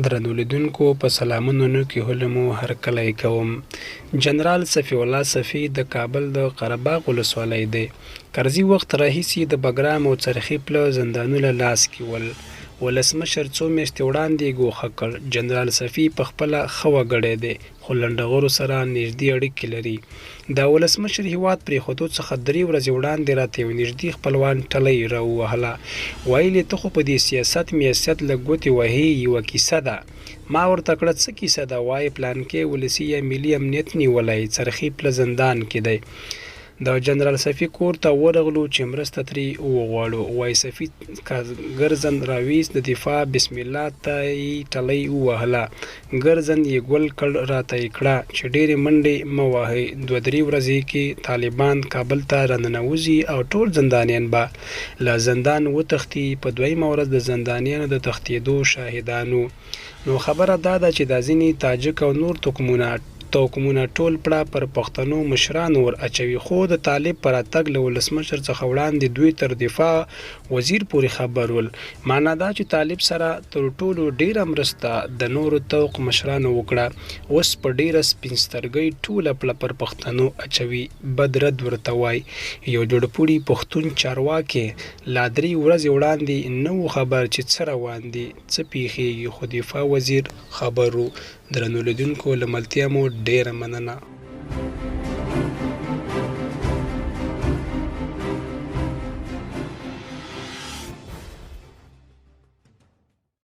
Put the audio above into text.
درنو لیدونکو په سلامونو کې هله مو هرکلی کوم. جنرال صفي الله صفي د کابل د قره باغ ولسوالۍ دی. کرزي وخت راهیسي د بګرام او څرخي پله زندانونه لاس کې ول. ولسمشر څو میاشتې وړاندې ګوښه کړ. جنرال صفي په خپله ښه وګړی دی خو لنډغرو سره نږدې اړیکې لري. د ولسمشر هیواد پریښودو څخه درې ورځې وړاندې راته یو نږدې خپلوان ټلۍ راووهله. ویل یې ته خو په دې سیاست میاست لږ ګوتې وهې یوه کیسه ده. ما ورته کړه څه کیسه ده؟ وایې پلانکی ولسي یا ملي امنیت نیولی څرخي پله زندان کې دی. د جنرال صفي کور ته ورغلو چې مرسته ترې وغواړو. وایي صفي ګرځند راویست د دفاع بسم الله ته یې ټلۍ ووهله. ګرځند یې ګل کړ راته یې کړه چې ډېرې منډې مه وهئ دوه درې ورځې کې طالبان کابل ته راننوځي او ټول زندانیان به له زندان وتښتي. په دویمه ورځ د زندانیانو د تښتېدو شاهدان وو. نو خبره دا ده چې دا ځینې تاجک او نور توکمونه توکمونه ټول پړه پر پښتنو مشرانو ور اچوي خو د طالب په راتګ له ولسمشر څخه وړاندې دوی تر دفاع وزیر پورې خبر ول. مانا دا چې طالب سره تر ټولو ډېره مرسته د نورو طوق مشرانو وکړه. اوس په ډېره سپین سترګۍ ټوله پړه پر پښتنو اچوي. بد رد ورته وايي. یو جوړپوړي پښتون چارواکی لا درې ورځې وړاندې نه و خبر چې څه روان دي، څه پېښېږي خو دفاع وزیر خبر و. درنو لیدونکو له ملتیا مو ډېره مننه.